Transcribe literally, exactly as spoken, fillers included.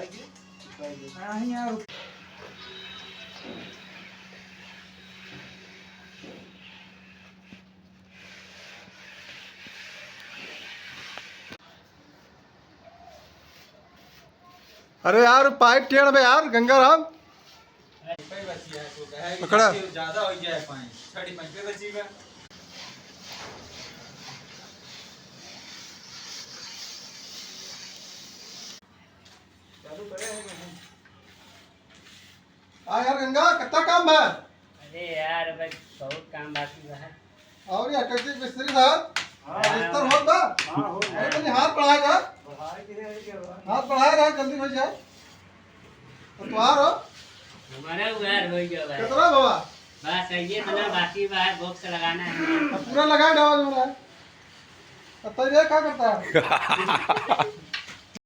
हाँ यार। अरे यार, पाइप टेढ़ बे यार, गंगाराम। पकड़ा। ज्यादा हो गया है पानी, साढ़े पाँच पे बची बा। चालू करे हैं। हाँ यार गंगा, कितना काम बा? अरे यार, बस बहुत काम बाकी बा। और यार, कैसे मिस्त्री साहब? हाँ। बिस्तर होत बा? हाँ, हो गया। अरे, तनी हाथ बढ़ाए जा। बढ़ाए के है क्या बा? हाथ बढ़ाए रहा, जल्दी हो जाए। तो तुहार हो? हमारा उधार हो गया भाई। कितना बाबा? बस ये इतना बाकी बा, बॉक्स लगाना है। अब पूरा लगा दो हमारा। अब तो ये क्या करता है?